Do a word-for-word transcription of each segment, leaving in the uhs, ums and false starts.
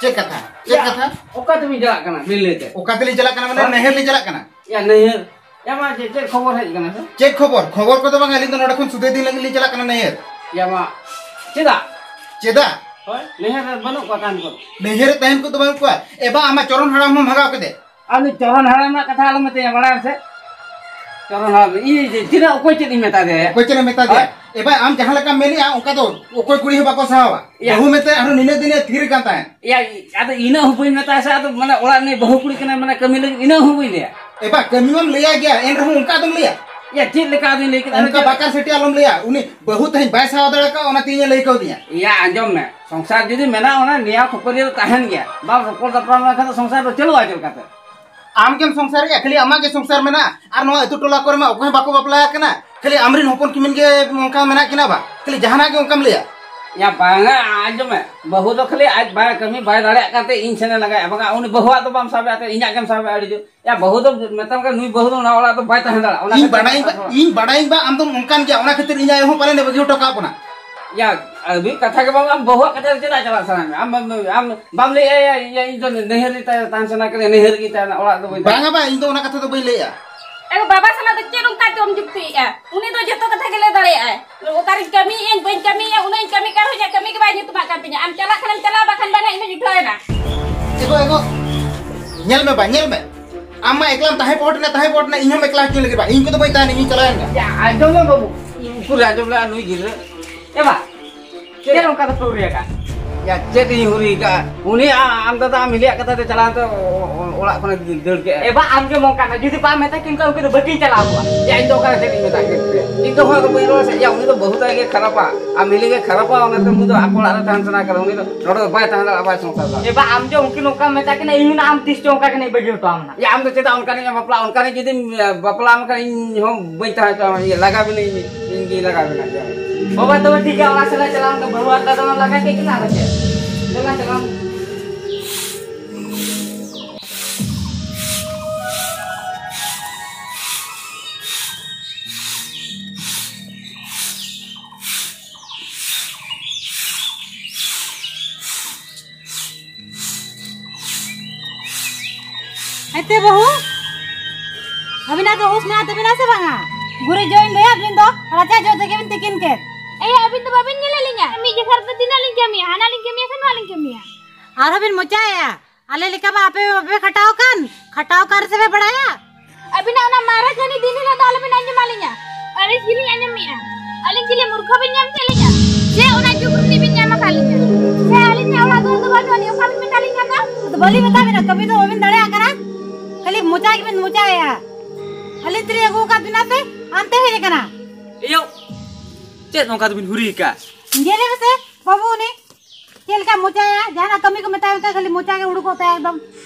ᱪᱮᱫ ᱠᱟᱛᱷᱟ? ᱪᱮᱫ ᱭᱟ, ᱠᱟᱛᱷᱟ? ᱚᱠᱟ ᱛᱮᱵᱤᱱ ᱪᱟᱞᱟᱜ ᱠᱟᱱᱟ ᱵᱤᱱ ᱞᱟᱹᱭ ᱛᱮ? ᱚᱠᱟ ᱛᱮᱞᱤᱧ ᱪᱟᱞᱟᱜ ᱠᱟᱱᱟ ᱢᱟᱱᱮ, ᱦᱮᱸ? ᱱᱟᱹᱭᱦᱟᱹᱨ ᱞᱤᱧ ᱪᱟᱞᱟᱜ ᱠᱟᱱᱟ᱾ ᱭᱟ, ᱱᱟᱹᱭᱦᱟᱹᱨ? ᱭᱟ, ᱢᱟ, ᱪᱮᱫ, ᱪᱮᱫ ᱠᱷᱚᱵᱚᱨ ᱦᱮᱡ ᱠᱟᱱᱟ ᱥᱮ? ᱪᱮᱫ ᱠᱷᱚᱵᱚᱨ? ᱠᱷᱚᱵᱚᱨ ᱠᱚᱫᱚ ᱵᱟᱝ, ᱟᱹᱞᱤᱧ ᱫᱚ ᱱᱚᱰᱮ ᱠᱷᱚᱱ ᱥᱩᱫᱟᱹᱭ ᱫᱤᱱ ᱞᱟᱹᱜᱤᱫ ᱞᱤᱧ ᱪᱟᱞᱟᱜ ᱠᱟᱱᱟ ᱱᱟᱹᱭᱦᱟᱹᱨ᱾ ᱭᱟ, ᱢᱟ, ᱪᱮᱫᱟᱜ? ᱪᱮᱫᱟᱜ? ᱦᱳᱭ, ᱱᱟᱹᱭᱦᱟᱹᱨ ᱨᱮ ᱵᱟᱹᱱᱩᱜ ᱠᱚᱣᱟ ᱛᱟᱦᱮᱱ ᱠᱚ᱾ ᱱᱟᱹᱭᱦᱟᱹᱨ ᱨᱮ ᱛᱟᱦᱮᱱ ᱠᱚ ᱫᱚ ᱵᱟᱹᱱᱩᱜ ᱠᱚᱣᱟ᱾ ᱮ ᱵᱟ, ᱟᱢᱟᱜ ᱪᱚᱨᱚᱱ ᱦᱟᱲᱟᱢ ᱦᱚᱸ ᱵᱷᱟᱜᱟᱣ ᱠᱮᱫᱮ᱾ ᱟᱫᱚ ᱪᱚᱨᱚᱱ ᱦᱟᱲᱟᱢ ᱨᱮᱱᱟᱜ ᱠᱟᱛᱷᱟ ᱟᱞᱚᱢ ᱢᱮᱛᱟᱹᱧᱟ, ᱵᱟᱲᱟᱭᱟᱢ ᱥᱮ? ᱪᱚᱨᱚᱱ ᱦᱟᱲᱟᱢ, ᱤᱧ ᱡᱮ ᱛᱤᱱᱟᱹᱜ ᱚᱠᱚᱭ ᱪᱮᱫ ᱤᱧ ᱢᱮᱛᱟ ᱫᱮᱭᱟ? ᱚᱠᱚᱭ ᱪᱮᱫ ᱮᱢ ᱢᱮᱛᱟ ᱫᱮᱭᱟ? ᱦᱳᱭ᱾ ᱮ ᱵᱟ, ᱟᱢ ᱡᱟᱦᱟᱸ ᱞᱮᱠᱟᱢ ᱢᱮᱱᱮᱜᱼᱟ, ᱚᱱᱠᱟ ᱫᱚ ᱚᱠᱚᱭ ᱠᱩᱲᱤ ᱦᱚᱸ ᱵᱟᱠᱚ ᱥᱟᱦᱟᱣᱟ᱾ ᱭᱟ᱾ ᱵᱟᱹᱦᱩ ᱢᱮᱱᱛᱮ ᱟᱨᱦᱚᱸ ᱱᱤᱱᱟᱹᱜ ᱫᱤᱱᱮ ᱛᱷᱤᱨ ᱠᱟᱱ ᱛᱟᱦᱮᱸᱫ᱾ ᱭᱟ, ᱟᱫᱚ ᱤᱱᱟᱹᱜ ᱦᱚᱸ ᱵᱟᱹᱧ ᱢᱮᱛᱟᱭᱟ ᱥᱮ, ᱟᱫᱚ ᱢᱟᱱᱮ ᱚᱲᱟᱜ ᱨᱤᱱᱤᱡ ᱵᱟᱹᱦᱩ ᱠᱩᱲᱤ ᱠᱟᱱᱟᱭ, ᱢᱟᱱᱮ ᱠᱟᱹᱢᱤ ᱞᱟᱹᱜᱤᱫ ᱤᱱᱟᱹᱜ ᱦᱚᱸ ᱵᱟᱹᱧ ᱞᱟᱹᱭᱟ᱾ ᱮ ᱵᱟ, ᱠᱟᱹᱢᱤ ᱢᱟᱢ ᱞᱟᱹᱭᱟᱭ ᱜᱮᱭᱟ, ᱮᱱ ᱨᱮᱦᱚᱸ ᱚᱱᱠᱟ ᱟᱫᱚᱢ ᱞᱟᱹᱭᱟ? ᱭᱟ, ᱪᱮᱫ ᱞᱮᱠᱟ ᱟᱫᱚᱧ ᱞᱟᱹᱭ ᱠᱮᱫᱟ? ᱚᱱᱠᱟ ᱟᱫᱚ ᱪᱮᱫ? ᱵᱟᱠᱟᱨ ᱥᱮᱴᱤ ᱟᱞᱚᱢ ᱞᱟᱹᱭᱟ, ᱩᱱᱤ ᱵᱟᱹᱦᱩ ᱛᱮᱦᱮᱧ ᱵᱟᱭ ᱥᱟᱦᱟᱣ ᱫᱟᱲᱮ ᱠᱟᱣᱟ, ᱚᱱᱟᱛᱮ ᱤᱧᱮ ᱞᱟᱹᱭ ᱠᱟᱣᱫᱤᱧᱟ᱾ ᱭᱟ, ᱟᱸᱡᱚᱢ ᱢᱮ, ᱥᱚᱝᱥᱟᱨ ᱡᱩᱫᱤ ᱢᱮᱱᱟᱜᱼᱟ, ᱚᱱᱟ ᱱᱮᱭᱟᱣ ᱠᱷᱟᱹᱯᱟᱹᱨᱤ ᱫᱚ ᱛᱟᱦᱮᱱ ᱜᱮᱭᱟ᱾ ᱵᱟᱢ ᱨᱚᱯᱚᱲ ᱫᱟᱯᱨᱟᱢ ᱞᱮᱱᱠᱷᱟᱱ ᱫᱚ ᱥᱚᱝᱥᱟᱨ ᱫᱚ ᱪᱟᱹᱞᱩᱜᱼᱟ ᱪᱮᱫ ᱞᱮᱠᱟᱛᱮ? ᱟᱢ ᱜᱮᱢ ᱥᱚᱝᱥᱟᱨᱮᱜᱼᱟ, ᱠᱷᱟᱹᱞᱤ ᱟᱢᱟᱜ ᱜᱮ ᱥᱚᱝᱥᱟᱨ ᱢᱮᱱᱟᱜᱼᱟ᱾ ᱟᱨ ᱱᱚᱣᱟ ᱟᱹᱛᱩ ᱴᱚᱞᱟ ᱠᱚᱨᱮ ᱢᱟ ᱚᱠᱚᱭ ᱦᱚᱸ ᱵᱟᱠᱚ ᱵᱟᱯᱞᱟ ᱟᱠᱟᱱᱟ, ᱠᱷᱟᱹᱞᱤ ᱟᱢᱨᱮᱱ ᱦᱚᱯᱚᱱ ᱠᱤᱢᱤᱱ ᱜᱮ ᱚᱱᱠᱟ ᱢᱮᱱᱟᱜ ᱠᱤᱱᱟ ᱵᱟ, ᱠᱷᱟᱹᱞᱤ ᱡᱟᱦᱟᱱᱟᱜ ᱜᱮ ᱚᱱᱠᱟᱢ ᱞᱟᱹᱭᱟ᱾ ᱭᱟ ᱵᱟᱝᱟ, ᱟᱸᱡᱚᱢ ᱢᱮ, ᱵᱟᱹᱦᱩ ᱫᱚ ᱠᱷᱟᱹᱞᱤ ᱟᱡ ᱵᱟᱭ ᱠᱟᱹᱢᱤ ᱵᱟᱭ ᱫᱟᱲᱮᱭᱟᱜ ᱠᱟᱱᱛᱮ ᱤᱧ ᱥᱮᱱᱮ ᱞᱟᱜᱟᱭᱟ, ᱵᱟᱝᱟ ᱩᱱᱤ ᱵᱟᱹᱦᱩᱣᱟᱜ ᱫᱚ ᱵᱟᱢ ᱥᱟᱵᱮᱜᱼᱟ, ᱛᱚ ᱤᱧᱟᱹᱜ ᱜᱮᱢ ᱥᱟᱵᱮᱜᱼᱟ ᱟᱹᱰᱤ ᱡᱳᱨ᱾ ᱭᱟ ᱵᱟᱹᱦᱩ ᱫᱚ ᱢᱮᱛᱟᱢ ᱠᱟᱱᱟ, ᱱᱩᱭ ᱵᱟᱹᱦᱩ ᱫᱚ ᱚᱱᱟ ᱚᱲᱟᱜ ᱫᱚ ᱵᱟᱭ ᱛᱟᱦᱮᱸ ᱫᱟᱲᱮᱭᱟᱜᱼᱟ, ᱚᱱᱟ ᱤᱧ ᱠᱷᱟᱹᱛᱤᱨ ᱵᱟᱰᱟᱭᱟᱹᱧ ᱵᱟ, ᱤᱧ ᱵᱟᱰᱟᱭᱟᱹᱧ ᱵᱟ ᱟᱢ ᱫᱚᱢ ᱚᱱᱠᱟᱱ ᱜᱮᱭᱟ, ᱚᱱᱟ ᱠᱷᱟᱹᱛᱤᱨ ᱤᱧ ᱟᱭᱳ ᱦᱚᱸ ᱯᱟᱞᱮᱱ ᱮ ᱵᱟᱹᱜᱤ ᱦᱚᱴᱚ ᱠᱟᱜ ᱵᱚᱱᱟ᱾ ᱭᱟ ᱟᱹᱵᱤ ᱠᱟᱛᱷᱟ ᱜᱮ ᱵᱟᱝ, ᱟᱢ ᱵᱟᱹᱦᱩᱣᱟᱜ ᱠᱟᱛᱷᱟ ᱨᱮ ᱪᱮᱫᱟᱜ ᱪᱟᱞᱟᱜ ᱥᱟᱱᱟᱭᱮᱫ ᱢᱮᱭᱟ? ᱟᱢ, ᱟᱢ, ᱟᱢ ᱵᱟᱢ ᱞᱟᱹᱭᱮᱜᱼᱟ, ᱭᱟ, ᱭᱟ, ᱤᱧ ᱫᱚ ᱱᱟᱹᱭᱦᱟᱹᱨ ᱨᱮ ᱛᱟᱦᱮᱸ, ᱛᱟᱦᱮᱱ ᱥᱟᱱᱟ ᱠᱟᱱᱟ, ᱱᱟᱹᱭᱦᱟᱹᱨ ᱜᱮ ᱛᱟᱦᱮᱱᱟ, ᱚᱲᱟᱜ ᱫᱚ ᱵᱟᱹᱧ ᱛᱟᱦᱮᱱᱟ᱾ ᱵᱟᱝᱟ ᱵᱟ, ᱤᱧ ᱫᱚ ᱚᱱᱟ ᱠᱟᱛᱷᱟ ᱫᱚ ᱵᱟᱹᱧ ᱞᱟᱹᱭᱮᱜᱼᱟ᱾ ᱮ ᱵᱟᱵᱟ ᱥᱟᱞᱟᱜ ᱫᱚ ᱪᱮᱫ ᱚᱱᱠᱟ ᱪᱚᱢ ᱡᱩᱠᱛᱤᱭᱮᱜᱼᱟ? ᱩᱱᱤ ᱫᱚ ᱡᱚᱛᱚ ᱠᱟᱛᱷᱟ ᱜᱮ ᱞᱟᱹᱭ ᱫᱟᱲᱮᱭᱟᱜᱼᱟᱭ᱾ ᱚᱠᱟᱨᱮᱧ ᱠᱟᱹᱢᱤᱭᱮᱜᱼᱟᱹᱧ, ᱵᱟᱹᱧ ᱠᱟᱹᱢᱤᱭᱮᱜᱼᱟ, ᱩᱱᱟᱹᱜ ᱤᱧ ᱠᱟᱹᱢᱤ ᱠᱟᱱ ᱨᱮᱦᱚᱸ ᱤᱧᱟᱹᱜ ᱠᱟᱹᱢᱤ ᱜᱮ ᱵᱟᱭ ᱧᱩᱛᱩᱢᱟᱜ ᱠᱟᱱ ᱛᱤᱧᱟ᱾ ᱟᱢ ᱪᱟᱞᱟᱜ ᱠᱷᱟᱱᱮᱢ ᱪᱟᱞᱟᱜᱼᱟ, ᱵᱟᱠᱷᱟᱱ ᱵᱟᱝᱟ, ᱤᱧ ᱫᱚᱧ ᱩᱴᱷᱟᱹᱣ ᱮᱱᱟ᱾ ᱮᱜᱳ, ᱮᱜᱳ, ᱧᱮᱞ ᱢᱮ ᱵᱟ, ᱧᱮᱞ ᱢᱮ᱾ ᱟᱢ ᱢᱟ ᱮᱠᱞᱟᱢ ᱛᱟᱦᱮᱸ ᱯᱚᱦᱚᱴ ᱮᱱᱟ, ᱛᱟᱦᱮᱸ ᱯᱚᱦᱚᱴ ᱮᱱᱟ, ᱤᱧ ᱦᱚᱸᱢ ᱮᱠᱞᱟ ᱦᱚᱪᱚᱧ ᱞᱟᱹᱜᱤᱫ ᱵᱟ᱾ ᱤᱧ ᱠᱚᱫᱚ ᱵᱟᱹᱧ ᱛᱟᱦᱮᱱᱟ, ᱤᱧ ᱪᱟᱞᱟᱣᱮᱱ ᱜᱮ᱾ ᱭᱟ, ᱟᱸᱡᱚᱢ ᱢᱮ ᱵᱟᱹᱵᱩ, ᱩᱠᱩᱨ ᱟᱸᱡᱚᱢ ᱞᱮᱜᱼᱟ ᱱᱩᱭ ᱜᱤᱫᱽᱨᱟᱹ᱾ ᱮ ᱵᱟ, ᱪᱮᱫ ᱚᱱᱠᱟ ᱫᱚᱯᱮ ᱦᱩᱨᱤ ᱟᱠᱟᱫ? ᱭᱟ, ᱪᱮᱫ ᱤᱧ ᱦᱩᱨᱤ ᱟᱠᱟᱫ? ᱩᱱᱤ ᱟ-, ᱟᱢ ᱫᱟᱫᱟ ᱟᱢ ᱦᱤᱞᱤᱭᱟᱜ ᱠᱟᱛᱷᱟ ᱛᱮ ᱪᱟᱞᱟᱣ ᱛᱮ ᱚ-, ᱚ-, ᱚᱲᱟᱜ ᱠᱷᱚᱱᱮ ᱫᱟᱹᱲ ᱠᱮᱜᱼᱟ᱾ ᱮ ᱵᱟ, ᱟᱢ ᱜᱮ ᱢᱚᱱ ᱠᱟᱜ ᱢᱮ, ᱡᱩᱫᱤ ᱵᱟᱢ ᱢᱮᱛᱟ ᱠᱤᱱ ᱠᱷᱟᱱ ᱩᱱᱠᱤᱱ ᱫᱚ ᱵᱟᱹᱠᱤᱱ ᱪᱟᱞᱟᱣ ᱠᱚᱜᱼᱟ᱾ ᱭᱟ, ᱤᱧ ᱫᱚ ᱚᱠᱟᱨᱮ ᱪᱮᱫ ᱤᱧ ᱢᱮᱛᱟ ᱠᱤᱱ ᱛᱮ? ᱤᱧ ᱫᱚ ᱦᱚᱲ ᱫᱚ ᱵᱟᱹᱧ ᱨᱚᱲ ᱥᱮ᱾ ᱭᱟ, ᱩᱱᱤ ᱫᱚ ᱵᱟᱹᱦᱩ ᱛᱟᱭ ᱜᱮ ᱠᱷᱟᱨᱟᱯᱟ, ᱟᱢ ᱦᱤᱞᱤ ᱜᱮ ᱠᱷᱟᱨᱟᱯᱟ, ᱚᱱᱟᱛᱮ ᱩᱱᱤ ᱫᱚ ᱟᱠᱚ ᱚᱲᱟᱜ ᱨᱮ ᱛᱟᱦᱮᱱ ᱥᱟᱱᱟ ᱠᱟᱱᱟ, ᱩᱱᱤ ᱫᱚ ᱱᱚᱰᱮ ᱫᱚ ᱵᱟᱭ ᱛᱟᱦᱮᱸ ᱫᱟᱲᱮᱭᱟᱜᱼᱟ, ᱵᱟᱭ ᱥᱚᱝᱥᱟᱨ ᱫᱟᱲᱮᱭᱟᱜᱼᱟ᱾ ᱮ ᱵᱟ, ᱟᱢ ᱡᱮ ᱩᱱᱠᱤᱱ ᱚᱱᱠᱟᱢ ᱢᱮᱛᱟ ᱠᱤᱱᱟ, ᱤᱧ ᱦᱚᱸ ᱟᱢ ᱛᱤᱥ ᱪᱚ ᱚᱱᱠᱟ ᱠᱤᱱᱟᱹᱧ ᱵᱟᱹᱜᱤ ᱦᱚᱴᱚ ᱟᱢ ᱱᱟ᱾ ᱭᱟ, ᱟᱢ ᱫᱚ ᱪᱮᱫᱟᱜ ᱚᱱᱠᱟᱱᱤᱡ ᱮᱢ ᱵᱟᱯᱞᱟᱜᱼᱟ? ᱚᱱᱠᱟᱱᱤᱡ ᱡᱩᱫᱤᱢ, ᱮ, ᱵᱟᱯᱞᱟ ᱟᱢ ᱠᱷᱟᱱ ᱤᱧ ᱦᱚᱸ ᱵᱟᱹᱧ ᱛᱟᱦᱮᱸ ᱦᱚᱪᱚᱣᱟᱢᱟ, ᱤᱭᱟᱹ, ᱞᱟᱜᱟ ᱵᱤᱱᱟᱹᱧ, ᱤᱧ ᱜᱤᱧ ᱞᱟᱜᱟ ᱵᱤᱱᱟ᱾ ᱵᱟᱵᱟ, ᱛᱚᱵᱮ ᱴᱷᱤᱠ ᱜᱮᱭᱟ, ᱚᱲᱟᱜ ᱥᱮᱫ ᱞᱮ ᱪᱟᱞᱟᱣ ᱞᱮᱱ ᱜᱮ, ᱵᱟᱹᱦᱩ ᱟᱨ ᱫᱟᱫᱟ ᱢᱟ ᱞᱟᱜᱟ ᱠᱮᱫ ᱠᱤᱱᱟ, ᱟᱫᱚ ᱪᱮᱫ? ᱫᱮᱞᱟ ᱪᱟᱞᱟᱣ ᱞᱮᱱ ᱜᱮ᱾ ᱮᱛᱮ ᱵᱟᱹᱦᱩ, ᱟᱹᱵᱤᱱᱟᱜ ᱫᱚ ᱦᱩᱥ ᱢᱮᱱᱟᱜ ᱛᱟᱹᱵᱤᱱᱟ ᱥᱮ ᱵᱟᱝᱟ? ᱜᱩᱨᱤᱡ ᱡᱚᱜ ᱤᱧ ᱞᱟᱹᱭᱟ, ᱟᱹᱵᱤᱱ ᱫᱚ ᱨᱟᱪᱟ ᱡᱚᱜ ᱛᱮᱜᱮ ᱵᱤᱱ ᱛᱤᱠᱤᱱ ᱠᱮᱫ᱾ ᱮᱭᱟ, ᱟᱹᱵᱤᱱ ᱫᱚ ᱵᱟᱹᱵᱤᱱ ᱧᱮᱞᱮᱫ ᱞᱤᱧᱟ? ᱢᱤᱫ ᱡᱚᱠᱷᱟ ᱨᱮᱫᱚ ᱫᱤᱱᱟᱜ ᱞᱤᱧ ᱠᱟᱹᱢᱤᱭᱟ, ᱦᱟᱱᱟ ᱞᱤᱧ ᱠᱟᱹᱢᱤᱭᱟ ᱥᱮ ᱱᱚᱣᱟ ᱞᱤᱧ ᱠᱟᱹᱢᱤᱭᱟ? ᱟᱨᱦᱚᱸ ᱵᱤᱱ ᱢᱚᱪᱟᱭᱟ, ᱟᱞᱮ ᱞᱮᱠᱟ ᱢᱟ ᱟᱯᱮ ᱵᱟᱯᱮ ᱠᱷᱟᱴᱟᱣ ᱠᱟᱱ, ᱠᱷᱟᱴᱟᱣ ᱠᱟᱱ ᱨᱮᱥᱮ ᱯᱮ ᱵᱟᱲᱟᱭᱟ᱾ ᱟᱹᱵᱤᱱᱟᱜ ᱚᱱᱟ ᱢᱟᱨᱟ ᱠᱟᱹᱦᱱᱤ ᱫᱤᱱ ᱦᱤᱞᱳᱜ ᱫᱚ ᱟᱞᱚᱵᱤᱱ ᱟᱸᱡᱚᱢ ᱟᱹᱞᱤᱧᱟ᱾ ᱟᱹᱲᱤᱥ ᱜᱮᱞᱤᱧ ᱟᱸᱡᱚᱢᱮᱜᱼᱟ᱾ ᱟᱹᱞᱤᱧ ᱪᱤᱞᱤ ᱢᱩᱨᱠᱷᱚ ᱵᱤᱱ ᱧᱟᱢ ᱠᱮᱫ ᱞᱤᱧᱟ? ᱪᱮ ᱚᱱᱟ ᱡᱩᱜᱽ ᱨᱤᱱᱤᱡ ᱵᱤᱱ ᱧᱟᱢ ᱟᱠᱟᱫ ᱞᱤᱧᱟ? ᱪᱮ ᱟᱹᱞᱤᱧᱟᱜ ᱚᱲᱟᱜ ᱫᱩᱣᱟᱹᱨ ᱫᱚ ᱵᱟᱹᱱᱩᱜ ᱟᱹᱱᱤᱡ, ᱚᱠᱟ ᱵᱤᱱ ᱢᱮᱛᱟ ᱞᱤᱧ ᱠᱟᱱ ᱫᱚ? ᱟᱫᱚ ᱵᱟᱹᱞᱤᱧ ᱢᱮᱛᱟ ᱵᱤᱱᱟ, ᱠᱟᱹᱢᱤ ᱫᱚ ᱵᱟᱹᱵᱤᱱ ᱫᱟᱲᱮᱭᱟᱜ ᱠᱟᱱᱟ, ᱠᱷᱟᱹᱞᱤ ᱢᱚᱪᱟ ᱜᱮᱵᱤᱱ ᱢᱚᱪᱟᱭᱮᱜᱼᱟ᱾ ᱟᱹᱞᱤᱧ ᱛᱤᱨᱤᱧ ᱟᱹᱜᱩ ᱟᱠᱟᱫ ᱵᱤᱱᱟ ᱥᱮ ᱦᱟᱱᱛᱮ ᱦᱮᱡ ᱟᱠᱟᱱᱟ? ᱮᱭᱳ, ᱪᱮᱫ ᱱᱚᱝᱠᱟ ᱫᱚᱵᱤᱱ ᱦᱩᱨᱤ ᱟᱠᱟᱫ? ᱧᱮᱞᱮ ᱢᱮᱥᱮ ᱵᱟᱹᱵᱩ, ᱩᱱᱤ ᱪᱮᱫ ᱞᱮᱠᱟ ᱢᱚᱪᱟᱭᱟ, ᱡᱟᱦᱟᱱᱟᱜ ᱠᱟᱹᱢᱤ ᱠᱚ ᱢᱮᱛᱟᱭ ᱠᱷᱟᱱ ᱠᱷᱟᱹᱞᱤ ᱢᱚᱪᱟ ᱜᱮ ᱩᱰᱩᱠᱚᱜ ᱛᱟᱭᱟ ᱮᱠᱫᱚᱢ᱾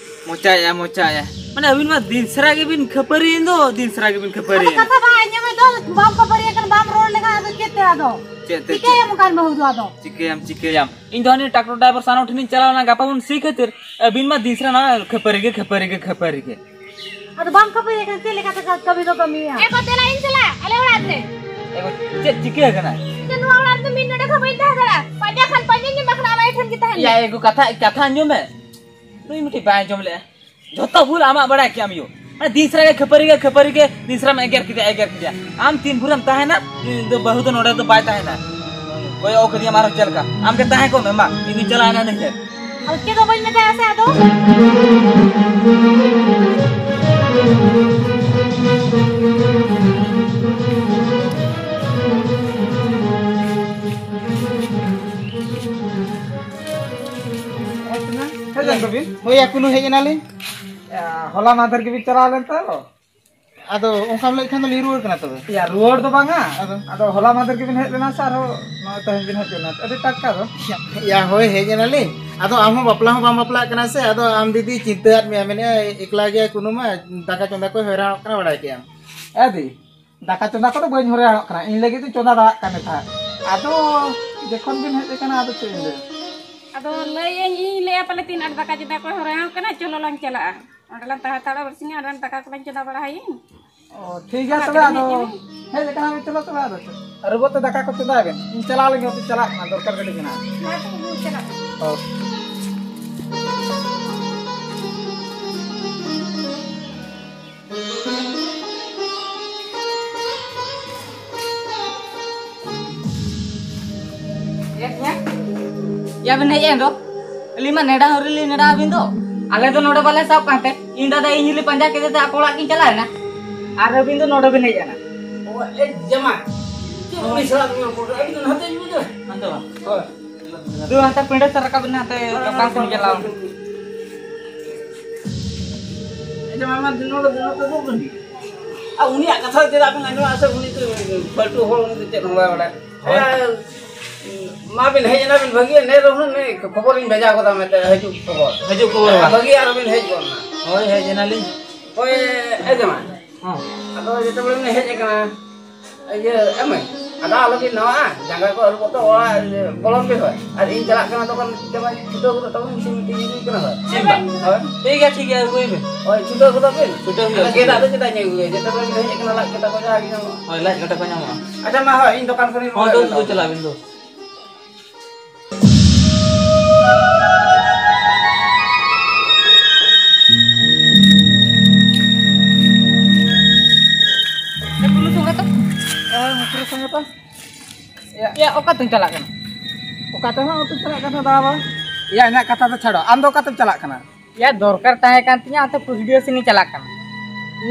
ᱢᱚᱪᱟᱭᱟ, ᱢᱚᱪᱟᱭᱟ᱾ ᱢᱟᱱᱮ ᱟᱹᱵᱤᱱ ᱢᱟ ᱫᱤᱱ ᱥᱟᱨᱟ ᱜᱮᱵᱤᱱ ᱠᱷᱟᱹᱯᱟᱹᱨᱤᱭᱮᱱ ᱫᱚ, ᱫᱤᱱ ᱥᱟᱨᱟ ᱜᱮᱵᱤᱱ ᱟᱫᱚ ᱠᱷᱟᱹᱯᱟᱹᱨᱤᱭᱮᱱ᱾ ᱠᱟᱛᱷᱟ ᱵᱟᱝ ᱟᱸᱡᱚᱢᱮᱫ ᱫᱚ, ᱵᱟᱢ ᱠᱷᱟᱹᱯᱟᱹᱨᱤ ᱟᱠᱟᱱ, ᱵᱟᱢ ᱨᱚᱲ ᱞᱮᱠᱷᱟᱱ ᱟᱫᱚ ᱪᱮᱫ ᱛᱮ ᱟᱫᱚ? ᱪᱮᱫ ᱛᱮ, ᱪᱤᱠᱟᱹᱭᱟᱢ ᱪᱮᱫ? ᱚᱱᱠᱟᱱ ᱵᱟᱹᱦᱩ ᱫᱚ ᱟᱫᱚ? ᱪᱤᱠᱟᱹᱭᱟᱢ, ᱪᱤᱠᱟᱹᱭᱟᱢ? ᱤᱧ ᱫᱚ ᱦᱟᱹᱱᱤ ᱴᱨᱟᱠᱴᱚᱨ ᱰᱨᱟᱭᱵᱷᱟᱨ ᱥᱟᱱᱟᱢ ᱴᱷᱮᱱᱤᱧ ᱪᱟᱞᱟᱣ ᱞᱮᱱᱟ, ᱜᱟᱯᱟ ᱵᱚᱱ ᱥᱤ ᱠᱷᱟᱹᱛᱤᱨ᱾ ᱟᱹᱵᱤᱱ ᱢᱟ ᱫᱤᱱ ᱥᱟᱨᱟ ᱱᱚᱣᱟ ᱠᱷᱟᱹᱯᱟᱹᱨᱤ ᱜᱮ, ᱠᱷᱟᱹᱯᱟᱹᱨᱤ ᱜᱮ, ᱠᱷᱟᱹᱯᱟᱹᱨᱤ ᱜᱮ᱾ ᱟᱫᱚ ᱵᱟᱢ ᱠᱷᱟᱹᱯᱟᱹᱨᱤ ᱟᱠᱟᱱ, ᱪᱮᱫ ᱞᱮᱠᱟᱛᱮ ᱠᱟᱹᱢᱤ ᱫᱚ ᱠᱟᱹᱢᱤᱭᱟ? ᱮ ᱠᱚ, ᱫᱮᱞᱟ ᱤᱧ ᱪᱟᱞᱟᱜ ᱟᱞᱮ ᱚᱲᱟᱜ ᱛᱮ᱾ ᱮ ᱠᱚ, ᱪᱮᱫ ᱪᱤᱠᱟᱹ ᱟᱠᱟᱱᱟ? ᱤᱧ ᱫᱚ ᱱᱚᱣᱟ ᱚᱲᱟᱜ ᱨᱮᱫᱚ ᱢᱤᱫ ᱰᱚᱸᱰᱮᱠ ᱦᱚᱸ ᱵᱟᱹᱧ ᱛᱟᱦᱮᱸ ᱫᱟᱲᱮᱭᱟᱜᱼᱟ᱾ ᱯᱟᱸᱡᱟ ᱠᱷᱟᱱ ᱯᱟᱸᱡᱟᱧ ᱧᱟᱢᱟ, ᱠᱷᱟᱱ ᱟᱢ ᱟᱭᱳ ᱴᱷᱮᱱ ᱜᱮ ᱛᱟᱦᱮᱱ ᱭᱟ, ᱢᱮ᱾ ᱮ ᱠᱚ, ᱠᱟᱛᱷᱟ, ᱠᱟᱛᱷᱟ ᱟᱸᱡᱚᱢ ᱢᱮ᱾ ᱱᱩᱭ ᱢᱤᱫᱴᱤᱡ ᱵᱟᱭ ᱟᱸᱡᱚᱢ ᱞᱮᱜᱼᱟ᱾ ᱡᱷᱚᱛᱚ ᱵᱷᱩᱞ ᱟᱢᱟᱜ ᱵᱟᱲᱟᱭ ᱠᱮᱜᱼᱟᱢ ᱭᱳ᱾ ᱢᱟᱱᱮ ᱫᱤᱱ ᱥᱟᱨᱟ ᱜᱮ ᱠᱷᱟᱹᱯᱟᱹᱨᱤ ᱜᱮ ᱠᱷᱟᱹᱯᱟᱹᱨᱤ ᱜᱮ, ᱫᱤᱱ ᱥᱟᱨᱟᱢ ᱮᱜᱮᱨ ᱠᱮᱫᱮᱭᱟ, ᱮᱜᱮᱨ ᱠᱮᱫᱮᱭᱟ᱾ ᱟᱢ ᱛᱤᱱ ᱵᱷᱳᱨᱮᱢ ᱛᱟᱦᱮᱱᱟ, ᱩᱱᱤ ᱫᱚ ᱵᱟᱹᱦᱩ ᱫᱚ ᱱᱚᱰᱮ ᱫᱚ ᱵᱟᱭ ᱛᱟᱦᱮᱱᱟ᱾ ᱠᱚᱭᱚᱜ ᱠᱟᱫᱮᱭᱟᱢ ᱟᱨᱦᱚᱸ ᱪᱮᱫ ᱞᱮᱠᱟ? ᱟᱢ ᱜᱮ ᱛᱟᱦᱮᱸ ᱠᱚᱜ ᱢᱮ, ᱢᱟ, ᱤᱧ ᱫᱚᱧ ᱪᱟᱞᱟᱣᱮᱱᱟ ᱱᱤᱡᱮ᱾ ᱟᱫᱚ ᱪᱮᱫ ᱦᱚᱸ ᱵᱟᱹᱧ ᱢᱮᱛᱟᱭᱟ ᱥᱮ ᱟᱫᱚ᱾ ᱦᱮᱡ ᱞᱮᱱ ᱫᱚᱵᱤᱱ? ᱦᱳᱭ, ᱮᱠᱷᱚᱱᱳ ᱦᱮᱡ ᱮᱱᱟᱞᱤᱧ᱾ ᱭᱟ, ᱦᱚᱞᱟ ᱢᱟᱫᱷᱮᱨ ᱜᱮᱵᱤᱱ ᱪᱟᱞᱟᱣ ᱞᱮᱱ ᱛᱟᱦᱮᱸ ᱫᱚ? ᱟᱫᱚ ᱚᱱᱠᱟᱢ ᱞᱟᱹᱭ ᱠᱷᱟᱱ ᱫᱚ ᱞᱤᱧ ᱨᱩᱣᱟᱹᱲ ᱠᱟᱱᱟ ᱛᱚᱵᱮ᱾ ᱭᱟ, ᱨᱩᱣᱟᱹᱲ ᱫᱚ ᱵᱟᱝᱟ᱾ ᱟᱫᱚ? ᱟᱫᱚ ᱦᱚᱞᱟ ᱢᱟᱫᱷᱮᱨ ᱜᱮᱵᱤᱱ ᱦᱮᱡ ᱞᱮᱱᱟ ᱥᱮ ᱟᱨᱦᱚᱸ ᱱᱚᱜᱼᱚᱭ ᱛᱮᱦᱮᱧ ᱵᱤᱱ ᱦᱮᱡ ᱞᱮᱱᱟ? ᱟᱹᱰᱤ ᱴᱟᱴᱠᱟ ᱫᱚ᱾ ᱭᱟ, ᱦᱳᱭ, ᱦᱮᱡ ᱮᱱᱟᱞᱤᱧ᱾ ᱟᱫᱚ ᱟᱢ ᱦᱚᱸ ᱵᱟᱯᱞᱟ ᱦᱚᱸ ᱵᱟᱢ ᱵᱟᱯᱞᱟᱜ ᱠᱟᱱᱟ ᱥᱮ, ᱟᱫᱚ ᱟᱢ ᱫᱤᱫᱤ ᱪᱤᱱᱛᱟᱹᱣᱟᱫ ᱢᱮᱭᱟ, ᱢᱮᱱᱮᱫᱼᱟ ᱮᱠᱞᱟ ᱜᱮᱭᱟ ᱠᱩᱱᱩ ᱢᱟ, ᱫᱟᱠᱟ ᱪᱚᱸᱫᱟ ᱠᱚᱭ ᱦᱚᱭᱨᱟᱱᱚᱜ ᱠᱟᱱᱟ, ᱵᱟᱲᱟᱭ ᱠᱮᱜᱼᱟᱢ᱾ ᱮ ᱫᱤ, ᱫᱟᱠᱟ ᱪᱚᱸᱫᱟ ᱠᱚᱫᱚ ᱵᱟᱹᱧ ᱦᱚᱭᱨᱟᱱᱚᱜ ᱠᱟᱱᱟ, ᱤᱧ ᱞᱟᱹᱜᱤᱫ ᱫᱚᱧ ᱪᱚᱸᱫᱟ ᱫᱟᱲᱮᱭᱟᱜ ᱠᱟᱱ ᱛᱟᱦᱮᱸᱫ᱾ ᱟᱫᱚ ᱡᱚᱠᱷᱚᱱ ᱵᱤᱱ ᱦᱮᱡ ᱟᱠᱟᱱᱟ, ᱟᱫᱚ ᱪᱮᱫ ᱤᱧ ᱞᱟᱹᱭᱟ? ᱟᱫᱚ ᱞᱟᱹᱭᱟᱹᱧ, ᱤᱧ ᱞᱟᱹᱭᱟ ᱯᱟᱞᱮ ᱛᱤᱱ ᱟᱸᱴ ᱫᱟᱠᱟ ᱪᱚᱸᱫᱟ ᱠᱚᱭ ᱦᱚᱭᱨᱟᱱᱚᱜ ᱠᱟᱱᱟ, ᱪᱚᱞᱚ ᱞᱟᱝ ᱪᱟᱞᱟᱜᱼᱟ᱾ ᱚᱸᱰᱮ ᱞᱟᱝ ᱛᱟᱦᱮᱸ ᱦᱟᱛᱟᱲᱚᱜᱼᱟ, ᱵᱟᱨᱥᱤᱧ ᱚᱸᱰᱮ ᱫᱟᱠᱟ ᱠᱚᱞᱟᱝ ᱪᱚᱸᱫᱟ ᱵᱟᱲᱟᱭᱟᱹᱧ᱾ ᱚ, ᱴᱷᱤᱠ ᱜᱮᱭᱟ ᱚᱱᱟ ᱛᱚᱵᱮ, ᱛᱮᱜᱮ ᱟᱫᱚ ᱦᱮᱡ ᱟᱠᱟᱱᱟ᱾ ᱦᱮᱡ ᱟᱠᱟᱱᱟ ᱵᱤᱱ, ᱪᱚᱞᱚ ᱛᱚᱵᱮ ᱟᱫᱚ ᱪᱮᱫ? ᱟᱨ ᱨᱩᱣᱟᱹᱲ ᱛᱮ ᱫᱟᱠᱟ ᱠᱚ ᱪᱚᱸᱫᱟᱭ ᱵᱮᱱ, ᱤᱧ ᱪᱟᱞᱟᱣ ᱞᱮᱱ ᱜᱮ, ᱚᱱᱛᱮ ᱪᱟᱞᱟᱜ ᱠᱟᱱᱟ, ᱫᱚᱨᱠᱟᱨ ᱠᱟᱹᱴᱤᱡ ᱢᱮᱱᱟᱜᱼᱟ᱾ ᱢᱟ ᱛᱚᱵᱮ, ᱵᱚᱱ ᱪᱟᱞᱟᱜ ᱠᱟᱱᱟ᱾ ᱦᱳᱭ᱾ ᱪᱮᱫ ᱵᱤᱱ ᱦᱮᱡ ᱮᱱ ᱫᱚ? ᱟᱹᱞᱤᱧ ᱢᱟ ᱱᱮᱰᱟ ᱦᱚᱸ ᱟᱹᱣᱨᱤ ᱞᱤᱧ ᱱᱮᱰᱟ ᱟᱹᱵᱤᱱ ᱫᱚ᱾ ᱟᱞᱮ ᱫᱚ ᱱᱚᱰᱮ ᱵᱟᱞᱮ ᱥᱟᱵ ᱠᱟᱱ ᱛᱮ, ᱤᱧ ᱫᱟᱫᱟ ᱤᱧ ᱦᱚᱸᱞᱤᱧ ᱯᱟᱸᱡᱟ ᱠᱮᱫᱮ ᱛᱮ ᱟᱠᱚ ᱚᱲᱟᱜ ᱠᱤᱱ ᱪᱟᱞᱟᱣ ᱮᱱᱟ᱾ ᱟᱨ ᱟᱹᱵᱤᱱ ᱫᱚ ᱱᱚᱰᱮ ᱵᱤᱱ ᱦᱮᱡ ᱮᱱᱟ᱾ ᱚ, ᱮ ᱡᱟᱢᱟᱭ, ᱪᱮᱫ ᱩᱱᱤ ᱥᱟᱞᱟᱜ ᱵᱤᱱ ᱨᱚᱯᱚᱲ ᱠᱟᱱᱟ? ᱟᱹᱵᱤᱱ ᱫᱚ ᱱᱟᱛᱮ ᱦᱤᱡᱩᱜ ᱵᱤᱱ ᱫᱚ᱾ ᱦᱟᱱᱛᱮ ᱵᱟᱝ᱾ ᱦᱳᱭ᱾ ᱫᱩ ᱦᱟᱱᱛᱮ ᱯᱤᱸᱰᱟᱹ ᱥᱮᱫ ᱨᱟᱠᱟᱵ ᱵᱤᱱ, ᱦᱟᱱᱛᱮ ᱫᱚᱠᱟᱱ ᱥᱮᱫ ᱪᱟᱞᱟᱣ᱾ ᱮ ᱡᱟᱢᱟᱭ, ᱢᱟ ᱱᱚᱰᱮ ᱫᱚ ᱱᱚᱛᱮ ᱫᱚ ᱵᱟᱹᱱᱩᱜ᱾ ᱟᱨ ᱩᱱᱤᱭᱟᱜ ᱠᱟᱛᱷᱟ ᱪᱮᱫᱟᱜ ᱵᱤᱱ ᱟᱸᱡᱚᱢᱟ? ᱥᱮ ᱩᱱᱤ ᱫᱚ ᱯᱷᱟᱹᱞᱛᱩ ᱦᱚᱲ, ᱩᱱᱤ ᱫᱚ ᱪᱮᱫ ᱦᱚᱸ ᱵᱟᱭ ᱵᱟᱲᱟᱭᱟ᱾ ᱦᱳᱭ᱾ ᱮ, ᱢᱟ ᱵᱤᱱ ᱦᱮᱡ ᱮᱱᱟ ᱵᱤᱱ ᱵᱷᱟᱹᱜᱤ, ᱮᱱ ᱨᱮᱦᱚᱸ ᱱᱩᱭ ᱠᱷᱚᱵᱚᱨᱤᱧ ᱵᱷᱮᱡᱟ ᱠᱟᱫᱟ ᱢᱮᱱᱛᱮ, ᱦᱤᱡᱩᱜ ᱠᱷᱚᱵᱚᱨ᱾ ᱦᱤᱡᱩᱜ ᱠᱷᱚᱵᱚᱨ ᱵᱟᱝ? ᱵᱷᱟᱹᱜᱤ ᱟᱨᱚ ᱵᱤᱱ ᱦᱮᱡ ᱜᱚᱫ ᱮᱱᱟ᱾ ᱦᱳᱭ, ᱦᱮᱡ ᱮᱱᱟᱞᱤᱧ᱾ ᱦᱳᱭ, ᱮ ᱡᱟᱢᱟᱭ᱾ ᱦᱚᱸ᱾ ᱟᱫᱚ ᱡᱮᱛᱮ ᱵᱮᱲᱮ ᱵᱤᱱ ᱦᱮᱡ ᱟᱠᱟᱱᱟ, ᱤᱭᱟᱹ, ᱮᱢᱟᱹᱧ, ᱟᱫᱚ ᱟᱞᱚ ᱵᱤᱱ ᱱᱟᱣᱟᱜᱼᱟ, ᱡᱟᱸᱜᱟ ᱠᱚ ᱟᱹᱨᱩᱵᱚᱜ ᱛᱚ, ᱚᱲᱟᱜ ᱵᱚᱞᱚᱱ ᱵᱤᱱ ᱦᱳᱭ᱾ ᱟᱨ ᱤᱧ ᱪᱟᱞᱟᱜ ᱠᱟᱱᱟ ᱛᱚᱠᱷᱚᱱ ᱡᱮᱢᱚᱱ ᱪᱷᱩᱴᱟᱹᱣ ᱜᱚᱫᱚᱜ ᱛᱟᱵᱚᱱ, ᱢᱤᱫᱴᱤᱡ ᱢᱤᱫᱴᱤᱡ ᱤᱫᱤ ᱠᱟᱱᱟ ᱦᱳᱭ᱾ ᱪᱮᱫ ᱵᱟᱝ? ᱦᱳᱭ᱾ ᱴᱷᱤᱠ ᱜᱮᱭᱟ, ᱴᱷᱤᱠ ᱜᱮᱭᱟ, ᱟᱹᱜᱩᱭ ᱵᱤᱱ᱾ ᱦᱳᱭ, ᱪᱷᱩᱴᱟᱹᱣ ᱜᱚᱫᱚᱜ ᱵᱤᱱ᱾ ᱪᱷᱩᱴᱟᱹᱣ ᱦᱩᱭᱩᱜᱼᱟ, ᱟᱫᱚ ᱜᱮᱫᱟᱜ ᱫᱚ ᱪᱷᱩᱴᱟᱹᱣ᱾ ᱪᱮᱫᱟᱜ ᱤᱧ ᱟᱹᱜᱩᱭᱟ? ᱡᱚᱛᱚ ᱠᱚ ᱦᱮᱡ ᱟᱠᱟᱱᱟ, ᱞᱟᱡ ᱠᱟᱴᱟ ᱠᱚ ᱡᱟᱦᱟᱸ ᱜᱮ ᱧᱟᱢᱚᱜᱼᱟ᱾ ᱦᱳᱭ, ᱞᱟᱡ ᱠᱟᱴᱟ ᱠᱚ ᱧᱟᱢᱚᱜᱼᱟ᱾ ᱟᱪᱪᱷᱟ, ᱢᱟ ᱦᱳᱭ, ᱤᱧ ᱫᱚᱠᱟᱱ ᱠᱷᱚᱱᱤᱧ ᱦᱳᱭ, ᱨᱩᱣᱟᱹᱲ ᱫᱩ, ᱮᱱᱟ᱾ ᱫᱩ, ᱪᱟᱞᱟᱜ ᱵᱤᱱ, ᱫᱩ᱾ ᱮ, ᱵᱩᱞᱩ ᱥᱚᱸᱜᱮ ᱛᱚ᱾ ᱮ, ᱢᱩᱠᱨᱩ ᱥᱚᱸᱜᱮ ᱛᱚ᱾ ᱭᱟ, ᱭᱟ, ᱚᱠᱟᱛᱮᱢ ᱪᱟᱞᱟᱜ ᱠᱟᱱᱟ? ᱚᱠᱟ ᱛᱮᱦᱚᱸ ᱵᱟᱹᱧ ᱪᱟᱞᱟᱜ ᱠᱟᱱᱟ ᱫᱟᱬᱟ ᱵᱟᱲᱟ᱾ ᱭᱟ, ᱤᱧᱟᱹᱜ ᱠᱟᱛᱷᱟ ᱫᱚ ᱪᱷᱟᱲᱚ, ᱟᱢ ᱫᱚ ᱚᱠᱟᱛᱮᱢ ᱪᱟᱞᱟᱜ ᱠᱟᱱᱟ? ᱭᱟ, ᱫᱚᱨᱠᱟᱨ ᱛᱟᱦᱮᱸ ᱠᱟᱱ ᱛᱤᱧᱟᱹ, ᱚᱱᱛᱮ ᱯᱩᱥᱰᱤᱦᱟᱹ ᱥᱮᱱ ᱤᱧ ᱪᱟᱞᱟᱜ ᱠᱟᱱᱟ᱾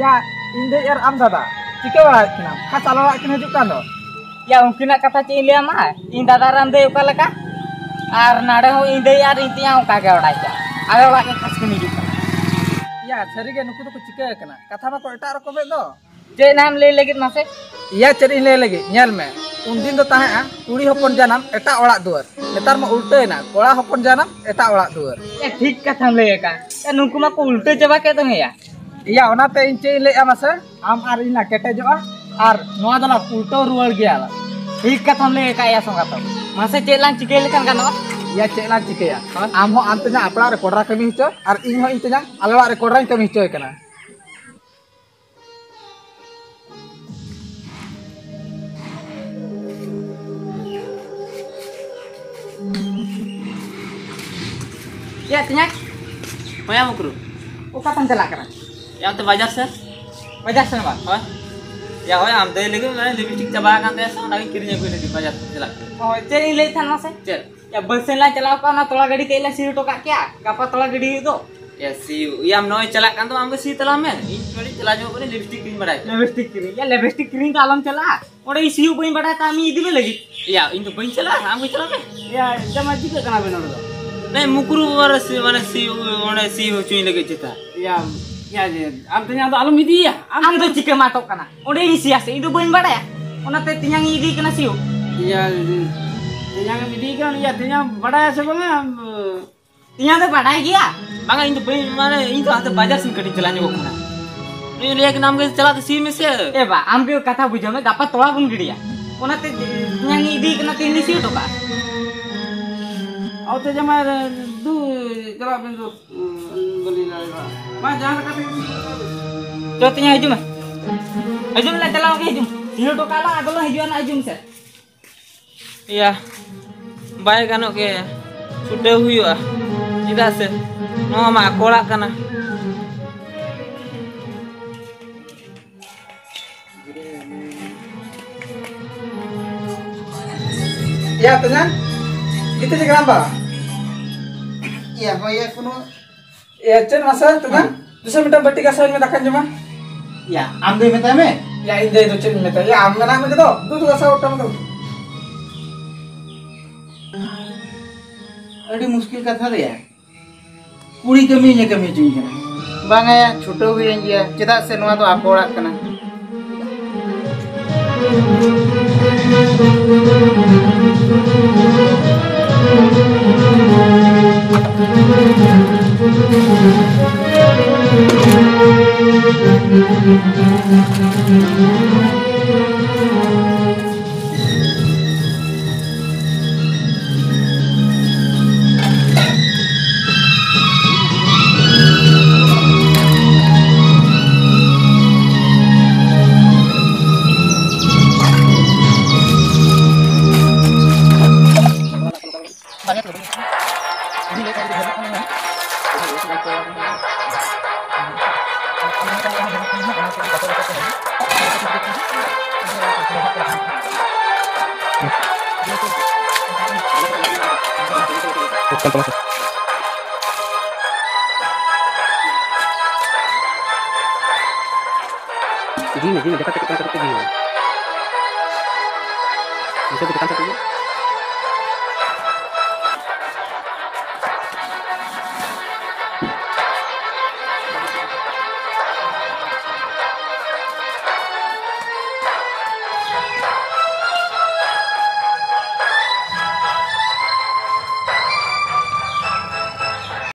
ᱭᱟ, ᱤᱧ ᱫᱟᱹᱭ ᱟᱨ ᱟᱢ ᱫᱟᱫᱟ ᱪᱤᱠᱟᱹ ᱵᱟᱲᱟᱭᱮᱫ ᱠᱤᱱᱟ? ᱠᱷᱟᱥ ᱟᱞᱮ ᱚᱲᱟᱜ ᱠᱤᱱ ᱦᱤᱡᱩᱜ ᱠᱟᱱ ᱫᱚ᱾ ᱭᱟ, ᱩᱱᱠᱤᱱᱟᱜ ᱠᱟᱛᱷᱟ ᱪᱮᱫ ᱤᱧ ᱞᱟᱹᱭᱟᱢᱟ? ᱤᱧ ᱫᱟᱫᱟ ᱟᱨ ᱟᱢ ᱫᱟᱹᱭ ᱚᱠᱟ ᱞᱮᱠᱟ? ᱟᱨ ᱱᱟᱰᱮ ᱦᱚᱸ ᱤᱧ ᱫᱟᱹᱭ ᱟᱨ ᱤᱧ ᱛᱮᱭᱟᱝ ᱚᱱᱠᱟ ᱜᱮ ᱚᱲᱟᱜ ᱪᱟᱞᱟᱜ᱾ ᱟᱞᱮ ᱚᱲᱟᱜ ᱜᱮ ᱠᱷᱟᱥ ᱠᱤᱱ ᱦᱤᱡᱩᱜ ᱠᱟᱱᱟ᱾ ᱭᱟ, ᱥᱟᱹᱨᱤᱜᱮ ᱱᱩᱠᱩ ᱫᱚᱠᱚ ᱪᱤᱠᱟᱹ ᱟᱠᱟᱱᱟ? ᱠᱟᱛᱷᱟ ᱢᱟᱠᱚ ᱮᱴᱟᱜ ᱨᱚᱠᱚᱢᱮᱫ ᱫᱚ᱾ ᱪᱮᱫ ᱱᱟᱜ ᱮᱢ ᱞᱟᱹᱭ ᱞᱟᱹᱜᱤᱫ ᱢᱟᱥᱮ? ᱤᱭᱟᱹ, ᱪᱮᱫ ᱤᱧ ᱞᱟᱹᱭ ᱞᱟᱹᱜᱤᱫ? ᱧᱮᱞ ᱢᱮ, ᱩᱱᱫᱤᱱ ᱫᱚ ᱛᱟᱦᱮᱸᱜᱼᱟ ᱠᱩᱲᱤ ᱦᱚᱯᱚᱱ ᱡᱟᱱᱟᱢ ᱮᱴᱟᱜ ᱚᱲᱟᱜ ᱫᱩᱣᱟᱹᱨ, ᱱᱮᱛᱟᱨ ᱢᱟ ᱩᱞᱴᱟᱹᱭᱮᱱᱟ, ᱠᱚᱲᱟ ᱦᱚᱯᱚᱱ ᱡᱟᱱᱟᱢ ᱮᱴᱟᱜ ᱚᱲᱟᱜ ᱫᱩᱣᱟᱹᱨ᱾ ᱮ, ᱴᱷᱤᱠ ᱠᱟᱛᱷᱟᱢ ᱞᱟᱹᱭ ᱟᱠᱟᱫ᱾ ᱮ, ᱱᱩᱠᱩ ᱢᱟᱠᱚ ᱩᱞᱴᱟᱹ ᱪᱟᱵᱟ ᱠᱮᱫ ᱫᱚ ᱭᱟ᱾ ᱤᱭᱟᱹ, ᱚᱱᱟᱛᱮ ᱤᱧ ᱪᱮᱫ ᱤᱧ ᱞᱟᱹᱭᱮᱫᱼᱟ ᱢᱟᱥᱮ, ᱟᱢ ᱟᱨ ᱤᱧ ᱞᱟᱝ ᱠᱮᱴᱮᱡᱚᱜᱼᱟ ᱟᱨ ᱱᱚᱣᱟ ᱫᱚᱞᱟᱝ ᱩᱞᱴᱟᱹᱣ ᱨᱩᱣᱟᱹᱲ ᱜᱮᱭᱟ ᱞᱟᱝ᱾ ᱴᱷᱤᱠ ᱠᱟᱛᱷᱟᱢ ᱞᱟᱹᱭ ᱟᱠᱟᱫ ᱭᱟ ᱥᱚᱸᱜᱟᱛᱚ᱾ ᱢᱟᱥᱮ ᱪᱮᱫ ᱞᱟᱝ ᱪᱤᱠᱟᱹᱭ ᱞᱮᱠᱷᱟᱱ ᱜᱟᱱᱚᱜᱼᱟ? ᱤᱭᱟᱹ, ᱪᱮᱫ ᱞᱟᱝ ᱪᱤᱠᱟᱹᱭᱟ? ᱦᱳᱭ᱾ ᱟᱢ ᱦᱚᱸ ᱟᱢ ᱛᱮᱧᱟᱝ ᱟᱯᱲᱟᱜ ᱨᱮ ᱠᱚᱰᱨᱟ ᱠᱟᱹᱢᱤ ᱦᱚᱪᱚ ᱟᱨ ᱤᱧ ᱦᱚᱸ ᱤᱧ ᱛᱮᱧᱟᱝ ᱟᱞᱮ ᱚᱲᱟᱜ ᱨᱮ ᱠᱚᱰᱨᱟᱧ ᱠᱟᱹᱢᱤ ᱦᱚᱪᱚᱭ ᱠᱟᱱᱟ᱾ ᱪᱮᱫ ᱛᱮᱧᱟᱝ? ᱦᱳᱭ ᱭᱟ ᱢᱩᱠᱨᱩ᱾ ᱚᱠᱟ ᱛᱮᱢ ᱪᱟᱞᱟᱜ ᱠᱟᱱᱟ? ᱭᱟ, ᱚᱱᱛᱮ ᱵᱟᱡᱟᱨ ᱥᱮᱫ᱾ ᱵᱟᱡᱟᱨ ᱥᱮᱱ ᱵᱟᱝ? ᱦᱳᱭ᱾ ᱭᱟ, ᱦᱳᱭ, ᱟᱢ ᱫᱟᱹᱭ ᱞᱟᱹᱜᱤᱫ ᱢᱟᱱᱮ ᱞᱤᱯᱤᱥᱴᱤᱠ ᱪᱟᱵᱟ ᱟᱠᱟᱱ ᱛᱟᱭᱟ ᱥᱮ, ᱚᱱᱟᱜᱤᱧ ᱠᱤᱨᱤᱧ ᱟᱹᱜᱩᱭ ᱞᱟᱹᱜᱤᱫ ᱵᱟᱡᱟᱨ ᱥᱮᱫ ᱪᱟᱞᱟᱜ ᱠᱟᱱᱟ᱾ ᱦᱳᱭ, ᱪᱮᱫ ᱤᱧ ᱞᱟᱹᱭᱮᱫ ᱛᱟᱦᱮᱱ ᱢᱟᱥᱮ? ᱪᱮᱫ? ᱭᱟ, ᱵᱟᱹᱥ ᱥᱮᱱ ᱞᱟᱝ ᱪᱟᱞᱟᱣ ᱠᱚᱜᱼᱟ, ᱚᱱᱟ ᱛᱚᱲᱟ ᱜᱟᱹᱰᱤ ᱛᱮ ᱞᱮ ᱥᱤ ᱦᱚᱴᱚ ᱠᱟᱜ ᱠᱮᱭᱟ᱾ ᱜᱟᱯᱟ ᱛᱚᱲᱟ ᱜᱟᱹᱰᱤ ᱦᱩᱭᱩᱜ ᱫᱚ᱾ ᱭᱟ, ᱥᱤ ᱦᱩᱭᱩᱜ᱾ ᱭᱟ, ᱟᱢ ᱱᱚᱜᱼᱚᱭ ᱪᱟᱞᱟᱜ ᱠᱟᱱ ᱫᱚ, ᱟᱢ ᱜᱮ ᱥᱤ ᱛᱟᱞᱟᱝ ᱢᱮ᱾ ᱤᱧ ᱠᱟᱹᱴᱤᱡ ᱪᱟᱞᱟᱣ ᱧᱚᱜ ᱠᱟᱹᱱᱟᱹᱧ, ᱞᱤᱯᱥᱴᱤᱠ ᱠᱤᱨᱤᱧ ᱵᱟᱲᱟᱭ᱾ ᱞᱤᱯᱥᱴᱤᱠ ᱠᱤᱨᱤᱧ? ᱭᱟ, ᱞᱤᱯᱥᱴᱤᱠ ᱠᱤᱨᱤᱧ ᱫᱚ ᱟᱞᱚᱢ ᱪᱟᱞᱟᱜᱼᱟ᱾ ᱚᱸᱰᱮ ᱤᱧ ᱥᱤᱭᱳᱜ ᱵᱟᱹᱧ ᱵᱟᱰᱟᱭ ᱛᱟᱢ, ᱤᱧ ᱤᱫᱤ ᱢᱮ ᱞᱟᱹᱜᱤᱫ᱾ ᱭᱟ, ᱤᱧ ᱫᱚ ᱵᱟᱹᱧ ᱪᱟᱞᱟᱜᱼᱟ, ᱟᱢ ᱜᱮ ᱪᱟᱞᱟᱜ ᱢᱮ᱾ ᱭᱟ, ᱡᱟᱢᱟᱭ, ᱪᱤᱠᱟᱹᱜ ᱠᱟᱱᱟ ᱵᱮᱱ ᱱᱚᱰᱮ ᱫᱚ? ᱱᱮ ᱢᱩᱠᱨᱩ ᱵᱟᱵᱟ ᱨᱮ ᱥᱤ-, ᱢᱟᱱᱮ ᱥᱤ-, ᱢᱟᱱᱮ ᱥᱤ ᱦᱚᱪᱚᱧ ᱞᱟᱹᱜᱤᱫ ᱪᱮᱛᱟ᱾ ᱭᱟ, ᱭᱟ, ᱡᱮ, ᱟᱢ ᱛᱮᱧᱟᱝ ᱫᱚ ᱟᱞᱚᱢ ᱤᱫᱤᱭᱮᱭᱟ᱾ ᱟᱢ ᱟᱢ ᱫᱚ ᱪᱤᱠᱟᱹᱢ ᱟᱴᱚᱜ ᱠᱟᱱᱟ? ᱚᱸᱰᱮ ᱤᱧ ᱥᱤᱭᱟ ᱥᱮ? ᱤᱧ ᱫᱚ ᱵᱟᱹᱧ ᱵᱟᱰᱟᱭᱟ᱾ ᱚᱱᱟᱛᱮ ᱛᱮᱧᱟᱝ ᱤᱧ ᱤᱫᱤᱭᱮ ᱠᱟᱱᱟ ᱥᱤᱭᱳᱜ᱾ ᱭᱟ, ᱛᱮᱧᱟᱝ ᱮᱢ ᱤᱫᱤᱭᱮ ᱠᱟᱱᱟ, ᱭᱟ, ᱛᱮᱧᱟᱝ ᱵᱟᱰᱟᱭᱟ ᱥᱮ ᱵᱟᱝᱟ? ᱟᱢ, ᱛᱮᱧᱟᱝ ᱫᱚ ᱵᱟᱰᱟᱭ ᱜᱮᱭᱟ᱾ ᱵᱟᱝᱟ, ᱤᱧ ᱫᱚ ᱵᱟᱹᱧ, ᱢᱟᱱᱮ, ᱤᱧ ᱫᱚ ᱦᱟᱱᱛᱮ ᱵᱟᱡᱟᱨ ᱥᱮᱱ ᱠᱟᱹᱴᱤᱡ ᱪᱟᱞᱟᱣ ᱧᱚᱜᱚᱜ ᱠᱟᱱᱟ᱾ ᱩᱱᱤ ᱞᱟᱹᱭᱟᱭ ᱠᱟᱱᱟ, "ᱟᱢ ᱜᱮ ᱪᱟᱞᱟᱜ ᱛᱮ ᱥᱤ ᱢᱮᱥᱮ᱾" ᱮ ᱵᱟ, ᱟᱢ ᱜᱮ ᱠᱟᱛᱷᱟ ᱵᱩᱡᱷᱟᱹᱣ ᱢᱮ, ᱜᱟᱯᱟ ᱛᱚᱲᱟ ᱵᱚᱱ ᱜᱤᱰᱤᱭᱟ᱾ ᱚᱱᱟᱛᱮ ᱛᱮᱧᱟᱝ ᱤᱧ ᱤᱫᱤᱭᱮ ᱠᱟᱱᱟ, ᱛᱮᱦᱮᱧ ᱥᱤ ᱦᱚᱴᱚ ᱠᱟᱜᱼᱟ᱾ ᱚ, ᱛᱮ ᱡᱟᱢᱟᱭ ᱨᱮ, ᱫᱩ, ᱪᱟᱞᱟᱜ ᱵᱮᱱ ᱫᱩ᱾ ᱦᱩᱸ, ᱵᱟᱹᱞᱤᱧ ᱫᱟᱲᱮᱭᱟᱜᱼᱟ᱾ ᱢᱟ, ᱡᱟᱦᱟᱸ ᱞᱮᱠᱟ ᱛᱮᱜᱮ ᱵᱤᱱ ᱪᱚ ᱛᱮᱧᱟᱝ ᱦᱤᱡᱩᱜ ᱢᱮ᱾ ᱦᱤᱡᱩᱜ ᱢᱮ, ᱪᱟᱞᱟᱣ ᱜᱮ ᱦᱤᱡᱩᱜ ᱢᱮ᱾ ᱥᱤᱭᱳᱜ ᱦᱚᱴᱚ ᱠᱟᱜ ᱞᱟᱝ, ᱟᱫᱚ ᱞᱟᱝ ᱦᱤᱡᱩᱜᱼᱟ ᱱᱟᱜ, ᱦᱤᱡᱩᱜ ᱢᱮᱥᱮ᱾ ᱭᱟ, ᱵᱟᱭ ᱜᱟᱱᱚᱜ ᱜᱮ, ᱪᱷᱩᱴᱟᱹᱣ ᱦᱩᱭᱩᱜᱼᱟ᱾ ᱪᱮᱫᱟᱜ ᱥᱮ ᱱᱚᱣᱟ ᱢᱟ ᱟᱠᱚ ᱚᱲᱟᱜ ᱠᱟᱱᱟ᱾ ᱭᱟ, ᱛᱮᱧᱟᱝ, ᱜᱤᱛᱤᱡ ᱟᱠᱟᱱᱟᱢ ᱵᱟ? ᱭᱟ, ᱦᱳᱭ, ᱭᱟ, ᱠᱳᱱᱳ ᱮ, ᱪᱮᱫ ᱢᱟᱥᱮ, ᱛᱮᱧᱟᱝ? ᱦᱮᱸ᱾ ᱫᱩᱥᱮ ᱢᱤᱫᱴᱟᱝ ᱵᱟᱹᱴᱤ ᱜᱷᱟᱥᱟᱣ ᱤᱧ ᱢᱮ, ᱫᱟᱠᱟᱧ ᱡᱚᱢᱟ᱾ ᱭᱟ, ᱟᱢ ᱫᱚᱭ ᱢᱮᱛᱟᱭ ᱢᱮ᱾ ᱭᱟ, ᱤᱧ ᱫᱚ, ᱤᱧ ᱫᱚ ᱪᱮᱫ ᱤᱧ ᱢᱮᱛᱟᱭᱟ? ᱭᱟ, ᱟᱢ ᱢᱮᱱᱟᱜ ᱢᱮ ᱫᱚ, ᱫᱩ ᱫᱩ ᱜᱷᱟᱥᱟᱣ ᱜᱚᱴᱟ ᱢᱮ ᱫᱚ᱾ ᱟᱹᱰᱤ ᱢᱩᱥᱠᱤᱞ ᱠᱟᱛᱷᱟ ᱨᱮᱭᱟ᱾ ᱠᱩᱲᱤ ᱠᱟᱹᱢᱤ ᱤᱧᱮ ᱠᱟᱹᱢᱤ ᱦᱚᱪᱚᱧ ᱠᱟᱱᱟ᱾ ᱵᱟᱝᱟ ᱭᱟ, ᱪᱷᱩᱴᱟᱹᱣ ᱦᱩᱭᱮᱱ ᱜᱮᱭᱟ, ᱪᱮᱫᱟᱜ ᱥᱮ ᱱᱚᱣᱟ ᱫᱚ ᱟᱠᱚ ᱚᱲᱟᱜ ᱠᱟᱱᱟ᱾ ᱠᱟᱱ ᱛᱟᱢᱟ ᱥᱮ? ᱤᱫᱤᱭ ᱢᱮ, ᱤᱫᱤᱭ ᱢᱮ, ᱡᱟᱯᱟᱜ ᱠᱟᱹᱴᱤᱡ ᱠᱟᱱ ᱛᱟᱯᱮ, ᱤᱫᱤᱭ ᱢᱮ᱾ ᱱᱤᱛᱚᱜ ᱫᱚ ᱪᱮᱛᱟᱱ ᱥᱮᱫ ᱠᱚ ᱤᱫᱤᱭᱟ᱾